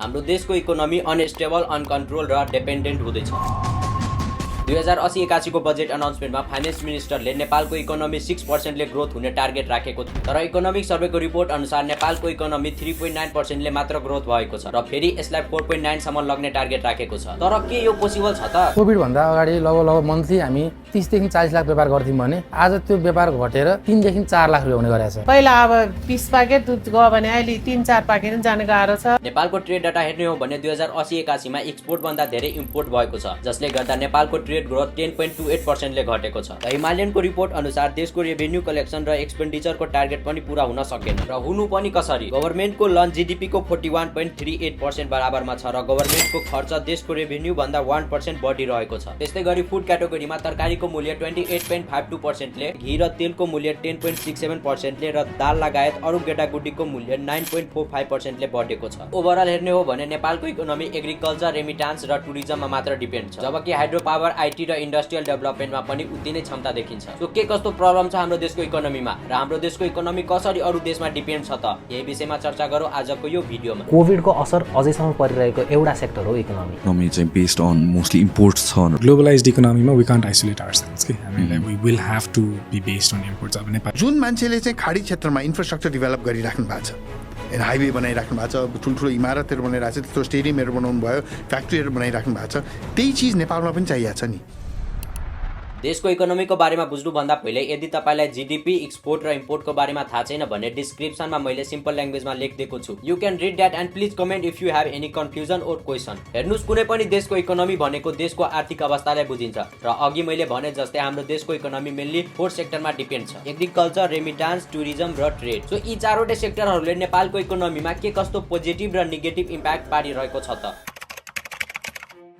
हाम्रो देशको economy unstable, uncontrolled र डिपेन्डेन्ट हुँदैछ। 2080-81 को बजेट अनाउन्समेन्टमा फाइनेन्स मिनिस्टरले नेपालको इकोनोमी 6% ले ग्रोथ हुने टार्गेट राखेको थियो। तर इकोनोमिक सर्वेको रिपोर्ट अनुसार नेपालको इकोनोमी 3.9% ले मात्र ग्रोथ भएको छ र फेरि यसलाई 4.9 सम्म लग्ने टार्गेट राखेको छ। तर के यो पोसिबल छ त? कोभिड भन्दा अगाडि लगभग मन्थली हामी 30 देखि 40 लाख व्यापार गर्थ्यौं भने आज त्यो व्यापार घटेर 3 देखि 4 लाख रुपैयाँ हुने गरेछ। पहिला अब 20 पाकेट दुध गयो भने अहिले 3-4 पाकेट पनि जान गाह्रो छ। नेपालको ट्रेड डाटा हेर्ने हो भने 2080-81 मा एक्सपोर्ट भन्दा धेरै इम्पोर्ट भएको छ, जसले गर्दा नेपालको ट्रेड ग्रोथ 10.28% ले घटेको छ। हिमालयनको रिपोर्ट अनुसार देशको रेभेन्यू कलेक्सन र एक्सपेन्डिचरको टार्गेट पनि पूरा हुन सकेन र हुनु पनि कसरी? गभर्नमेन्टको लन जीडीपी को 41.38% बराबरमा छ र गभर्नमेन्टको खर्च देशको रेभेन्यू भन्दा 1% बढी रहेको छ। त्यस्तै गरी फुड क्याटेगोरीमा तरकारीको मूल्य 28.52% ले, घी र तेलको मूल्य 10.67% ले र दाल लगायत अरु गेडागुडीको मूल्य 9.45% ले बढेको छ। ओभरअल हेर्ने हो भने नेपालको इकोनोमी एग्रिकल्चर, रेमिटान्स र टुरिज्ममा मात्र डिपेन्ड छ, जबकि हाइड्रो पावर, आईटी र इन्डस्ट्रियल डेभलपमेन्टमा पनि उति नै क्षमता देखिन्छ। सो के कस्तो प्रब्लम छ हाम्रो देशको इकोनोमीमा र हाम्रो देशको इकोनोमी कसरी अरु देशमा डिपेन्ड छ त? यही विषयमा चर्चा गरौँ आजको यो भिडियोमा। कोभिडको असर अझैसम्म परिरहेको एउटा सेक्टर हो इकोनोमी। इकोनोमी चाहिँ बेस्ड अन मोस्टली इम्पोर्ट्स छ। ग्लोबलाइज्ड इकोनोमीमा वी कान्ट आइसोलेट आवरसेल्भ्स के हामीलाई we will have to be based on imports. अब नेपाल जुन मान्छेले चाहिँ खाडी क्षेत्रमा इन्फ्रास्ट्रक्चर डेभलप गरिराख्नु भएको छ, हाइवे बनाइराख्नु भएको छ, ठुल्ठुलो इमारतहरू बनाइरहेको छ, त्यस्तो स्टेडियमहरू बनाउनु भयो, फ्याक्ट्रीहरू बनाइराख्नु भएको छ, त्यही चिज नेपालमा पनि चाहिएको छ नि। देशको इकोनोमीको बारेमा बुझ्नुभन्दा पहिले यदि तपाईलाई जीडीपी, एक्सपोर्ट र इम्पोर्टको बारेमा थाहा छैन भने डिस्क्रिप्सनमा मैले सिम्पल ल्याङ्ग्वेजमा लेखिदिएको छु। You can read that and please comment if you have any confusion or question. हेर्नुस्, कुनै पनि देशको इकोनोमी भनेको देशको आर्थिक अवस्थालाई बुझिन्छ र अघि मैले भने जस्तै हाम्रो देशको इकोनोमी मेनली 4 सेक्टरमा डिपेन्ड छ: एग्रिकल्चर, रेमिटान्स, टुरिज्म र ट्रेड। सो यी चारवटै सेक्टरहरूले नेपालको इकोनोमीमा के कस्तो पोजिटिभ र नेगेटिभ इम्प्याक्ट पारिरहेको छ त?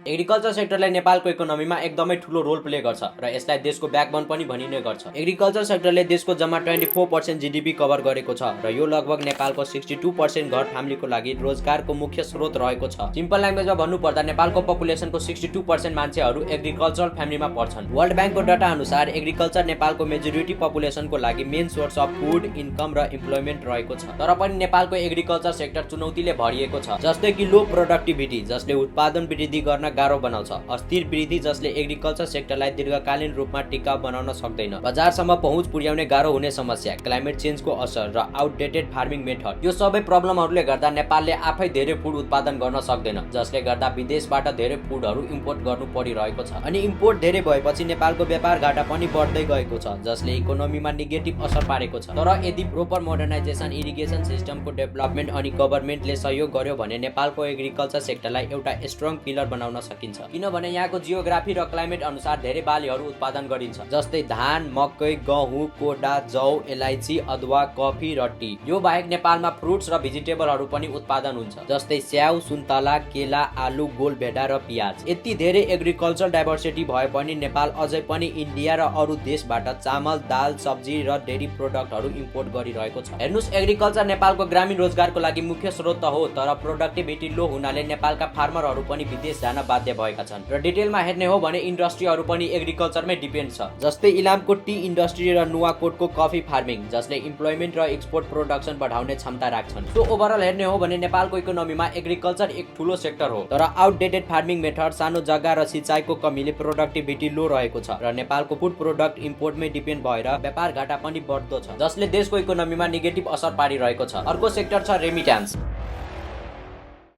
एग्रिकल्चर सेक्टरले नेपालको इकोनोमीमा एकदमै ठुलो रोल प्ले गर्छ र यसलाई देशको ब्याकबोन पनि भनिने गर्छ। एग्रिकल्चर सेक्टरले देशको जम्मा 24% जीडीपी कभर गरेको छ र यो लगभग नेपालको 62% घर फ्यामिलीको लागि रोजगारको मुख्य स्रोत रहेको छ। सिम्पल ल्याङ्ग्वेजमा भन्नुपर्दा नेपालको पपुलेसनको 62% मान्छेहरू एग्रिकल्चरल फ्यामिलीमा पर्छन्। वर्ल्ड ब्याङ्कको डाटा अनुसार एग्रिकल्चर नेपालको मेजोरिटी पपुलेसनको लागि main source of food, income र इम्प्लोइमेन्ट रहेको छ। तर पनि नेपालको एग्रिकल्चर सेक्टर चुनौतीले भरिएको छ, जस्तै कि लो प्रोडक्टिभिटी जसले उत्पादन वृद्धि गर्न गाह्रो बनाउँछ, अस्थिर वृद्धि जसले एग्रिकल्चर सेक्टरलाई दीर्घकालीन रूपमा टिकाउ बनाउन सक्दैन, बजारसम्म पहुँच पुर्याउने गाह्रो हुने समस्या, क्लाइमेट चेन्जको असर र आउटडेटेड फार्मिङ मेथड। यो सबै प्रब्लमहरूले गर्दा नेपालले आफै धेरै फुड उत्पादन गर्न सक्दैन, जसले गर्दा विदेशबाट धेरै फुडहरू इम्पोर्ट गर्नु परिरहेको छ। अनि इम्पोर्ट धेरै भएपछि नेपालको व्यापार घाटा पनि बढ्दै गएको छ, जसले इकोनोमीमा नेगेटिभ असर पारेको छ। तर यदि प्रोपर मोडर्नाइजेसन, इरिगेसन सिस्टमको डेभलपमेन्ट अनि गभर्नमेन्टले सहयोग गर्यो भने नेपालको एग्रिकल्चर सेक्टरलाई एउटा स्ट्रङ पिलर बनाउन सकिन्छ। किनभने यहाँको जियोग्राफी र क्लाइमेट अनुसार धेरै बालीहरू उत्पादन गरिन्छ, जस्तै धान, मकै, गहुँ, कोडा, जौ, इलायची, अदुवा, कफी र टी। यो बाहेक नेपालमा फ्रुट्स र भेजिटेबलहरू पनि उत्पादन हुन्छ, जस्तै स्याउ, सुन्तला, केला, आलु, गोलभेडा र पियाज। यति धेरै एग्रिकल्चर डाइभर्सिटी भए पनि नेपाल अझै पनि इन्डिया र अरू देशबाट चामल, दाल, सब्जी र डेरी प्रोडक्टहरू इम्पोर्ट गरिरहेको छ। हेर्नुस्, एग्रिकल्चर नेपालको ग्रामीण रोजगारको लागि मुख्य स्रोत हो, तर प्रोडक्टिभिटी लो हुनाले नेपालका फार्मरहरू पनि विदेश जान बाध्य भएका छन्। र डिटेलमा हेर्ने हो भने इन्डस्ट्रीहरू पनि एग्रिकल्चरमै डिपेन्ड छ, जस्तै इलामको टी इन्डस्ट्री र नुवाकोटको कफी फार्मिङ, जसले इम्प्लोइमेन्ट र एक्सपोर्ट प्रोडक्सन बढाउने क्षमता राख्छन्। सो ओभरअल हेर्ने हो भने नेपालको इकोनोमीमा एग्रिकल्चर एक ठुलो सेक्टर हो, तर आउटडेटेड फार्मिङ मेथड, सानो जग्गा र सिँचाइको कमीले प्रोडक्टिभिटी लो रहेको छ र नेपालको फुड प्रोडक्ट इम्पोर्टमै डिपेन्ड भएर व्यापार घाटा पनि बढ्दो छ, जसले देशको इकोनोमीमा नेगेटिभ असर पारिरहेको छ। अर्को सेक्टर छ रेमिटान्स।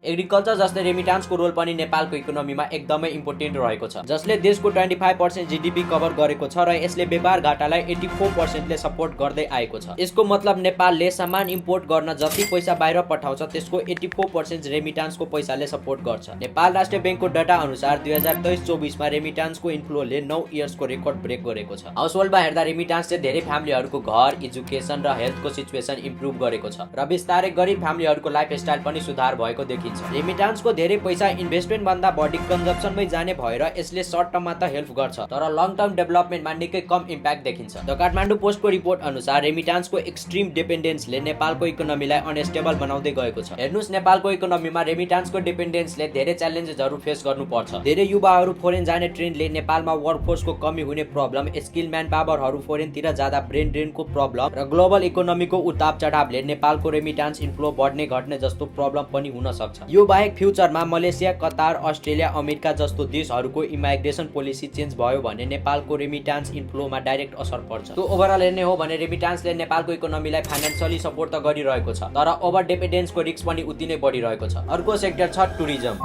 एग्रिकल्चर जस्तै रेमिटान्सको रोल पनि नेपालको इकोनोमीमा एकदमै इम्पोर्टेन्ट रहेको छ, जसले देशको 25% जीडीपी कभर गरेको छ र यसले व्यापार घाटालाई 84% ले सपोर्ट गर्दै आएको छ। यसको मतलब नेपालले सामान इम्पोर्ट गर्न जति पैसा बाहिर पठाउँछ त्यसको 84% रेमिटान्सको पैसाले सपोर्ट गर्छ। नेपाल राष्ट्रिय ब्याङ्कको डाटा अनुसार 2023-24 मा रेमिटान्सको इन्फ्लोले 9 इयर्सको रेकर्ड ब्रेक गरेको छ। हाउसहोल्डमा हेर्दा रेमिटान्सले धेरै फ्यामिलीहरूको घर, एजुकेसन र हेल्थको सिचुएसन इम्प्रुभ गरेको छ र बिस्तारै गरिब फ्यामिलीहरूको लाइफस्टाइल पनि सुधार भएको देखिन्छ। रेमिटान्सको धेरै पैसा इन्भेस्टमेन्ट भन्दा बढी कन्जम्पसनमै जाने भएर यसले सर्ट टर्ममा त हेल्प गर्छ, तर लङ टर्म डेभलपमेन्टमा निकै कम इम्प्याक्ट देखिन्छ। द काठमाडौँ पोस्टको रिपोर्ट अनुसार रेमिटान्सको एक्सट्रिम डिपेन्डेन्सले नेपालको इकोनोमीलाई अनस्टेबल बनाउँदै गएको छ। हेर्नुस्, नेपालको इकोनोमीमा रेमिटान्सको डिपेन्डेन्सले धेरै च्यालेन्जेसहरू फेस गर्नुपर्छ। धेरै युवाहरू फोरेन जाने ट्रेन्डले नेपालमा वर्कफोर्सको कमी हुने प्रब्लम, स्किल म्यान पावरहरू फोरेनतिर जाँदा ब्रेन ड्रेनको प्रब्लम र ग्लोबल इकोनोमीको उताप चढावले नेपालको रेमिटान्स इन्फ्लो बढ्ने घट्ने जस्तो प्रब्लम पनि हुन सक्छ। सक्छ। यो बाहेक फ्युचरमा मलेसिया, कतार, अस्ट्रेलिया, अमेरिका जस्तो देशहरूको इमाइग्रेसन पोलिसी चेन्ज भयो भने नेपालको रेमिटान्स इन्फ्लोमा डाइरेक्ट असर पर्छ। त्यो ओभरअल हेर्ने हो भने रेमिटान्सले नेपालको इकोनोमीलाई फाइनान्सियली सपोर्ट त गरिरहेको छ, तर ओभर डिपेन्डेन्सको रिस्क पनि उति नै बढिरहेको छ। अर्को सेक्टर छ टुरिज्म।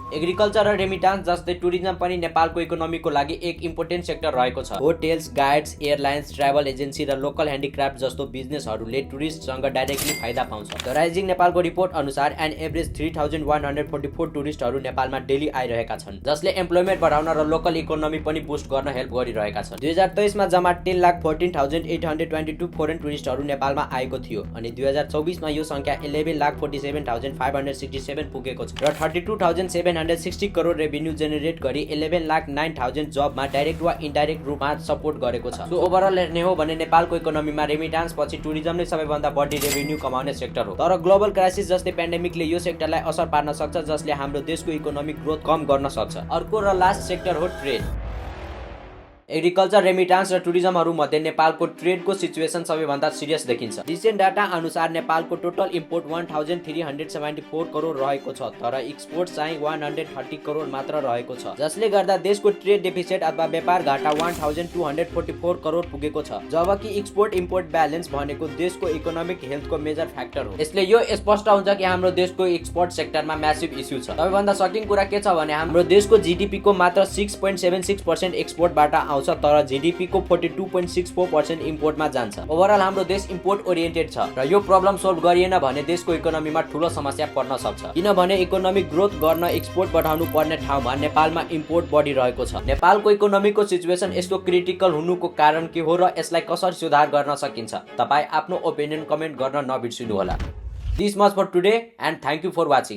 एग्रिकल्चर र रेमिटान्स जस्तै टुरिज्म पनि नेपालको इकोनोमीको लागि एक इम्पोर्टेन्ट सेक्टर रहेको छ। Hotels, guides, airlines, travel agency र लोकल ह्यान्डिक्राफ्ट जस्तो बिजनेसहरूले टुरिस्टसँग डाइरेक्टली फाइदा पाउँछ। द राइजिङ नेपालको रिपोर्ट अनुसार एन एभरेज 3144 टुरिस्टहरू नेपालमा डेली आइरहेका छन्, जसले एम्प्लोइमेन्ट बढाउन र लोकल इकोनोमी पनि बुस्ट गर्न हेल्प गरिरहेका छन्। 2023 मा जम्मा 10,14,822 फोरेन टुरिस्टहरू नेपालमा आएको थियो अनि 2024 मा यो संख्या 11,47,567 पुगेको छ र 32,760 करोड रेभिन्यू जेनेरेट गरी 11,09,000 जबमा डाइरेक्ट वा इन्डाइरेक्ट रूपमा सपोर्ट गरेको छ। सो ओभरअल हेर्ने हो भने नेपालको इकोनोमीमा रेमिटान्स पछि टुरिज्म नै सबैभन्दा बढी रेभिन्यू कमाउने सेक्टर हो। तर ग्लोबल क्राइसिस जस्तै पेन्डेमिकले यो सेक्टरलाई असर पार्न सक्छ, जसले हाम्रो देशको इकोनोमिक ग्रोथ कम गर्न सक्छ। अर्को र लास्ट सेक्टर हो ट्रेड। एग्रिकल्चर, रेमिटान्स र टुरिज्महरू मध्ये नेपालको ट्रेडको सिचुएसन सबैभन्दा सिरियस देखिन्छ। रिसेन्ट डाटा अनुसार नेपालको टोटल इम्पोर्ट 1374 करोड रहेको छ, तर एक्सपोर्ट चाहिँ 130 करोड मात्र रहेको छ, जसले गर्दा देशको ट्रेड डेफिसिट अथवा व्यापार घाटा 1244 करोड पुगेको छ, जबकि एक्सपोर्ट इम्पोर्ट ब्यालेन्स भनेको देशको इकोनोमिक हेल्थको मेजर फ्याक्टर हो। यसले यो स्पष्ट हुन्छ कि हाम्रो देशको एक्सपोर्ट सेक्टरमा म्यासिभ इस्यु छ। सबैभन्दा सकिङ कुरा के छ भने हाम्रो देशको जीडीपी को मात्र 6.76% एक्सपोर्टबाट आउँछ, तर जीडीपी को 42.64% इम्पोर्टमा जान्छ। ओभरअल हाम्रो देश इम्पोर्ट ओरिएन्टेड छ र यो प्रब्लम सोल्भ गरिएन भने देशको इकोनोमीमा ठूलो समस्या पर्न सक्छ, किनभने इकोनोमिक ग्रोथ गर्न एक्सपोर्ट बढाउनु पर्ने ठाउँमा नेपालमा इम्पोर्ट बढिरहेको छ। नेपालको इकोनोमीको सिचुएसन यस्तो क्रिटिकल हुनुको कारण के हो र यसलाई कसरी सुधार गर्न सकिन्छ? तपाईँ आफ्नो ओपिनियन कमेन्ट गर्न नबिर्सिनु होला। This much for today and thank you for watching.